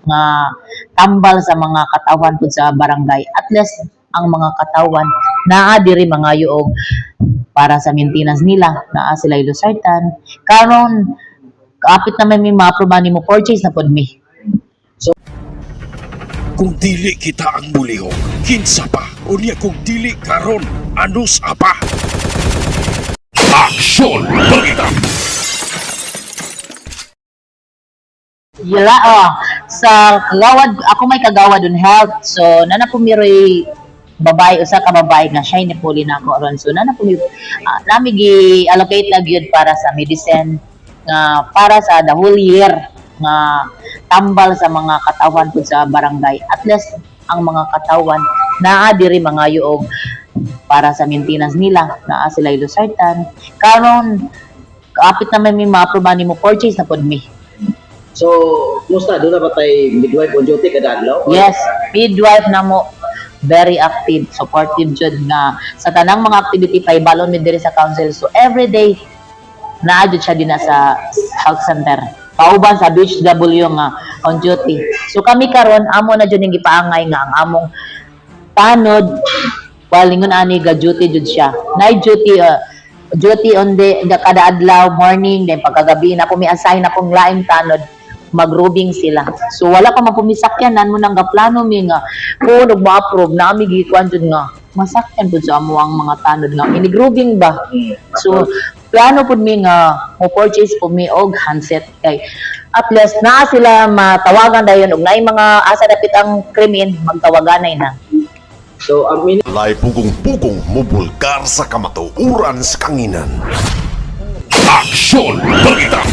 Nga tambal sa mga katawan pud sa barangay. At least ang mga katawan naa diri mangayo og para sa maintenance nila, naa sila losartan. Karon kapit na may ma-approve ni mo, purchase na pud mi. Kung dili kita ang mulihok, kinsa pa? Unya kung dili karon, anus apa? Aksyon Balita! Yala, oh, sa kagawad, ako may kagawad on health. So, nana po miroy babae, usa ka babae nga siya ni puli na ako aron. So, nana po mi, nami gi-allocate na gyud para sa medicine nga para sa the whole year nga tambal sa mga katawan pud sa barangay. At least ang mga katawan naa diri mangayo og para sa maintenance nila, naa sila losartan. Karon kapit na may ma-approve ni mo, purchase na pud mi. So, kumusta? Doon na ba tay midwife on duty kada adlaw? Yes, midwife na mo, very active, supportive jud nga sa tanang mga activity pa ibalon mi diri sa council. So every day naa jud siya dinha sa health center. Kauban sa BHW nga on duty. So kami karon, amo na jud ning gipaangay nga ang among tanod walingon ani ga duty jud siya. Night duty, duty on the kada adlaw morning, then pagkagabi na po may assign na pong laing tanod, magrobing sila. So wala pa man pumisakyanan mo nang gaplano mi nga kung ma-approve na ami gikuan jud nga masakyan pud sa amo ang mga tanod nga inigrobing ba. So plano pud mi nga mo purchase pud mi og handset kay at least naa sila matawagan dayon og naay mga asa dapit ang krimen, magtawaganay na. So, ang Walay pugong-pugong mubulgar sa kamatuoran sa kanginan. Aksyon Balita!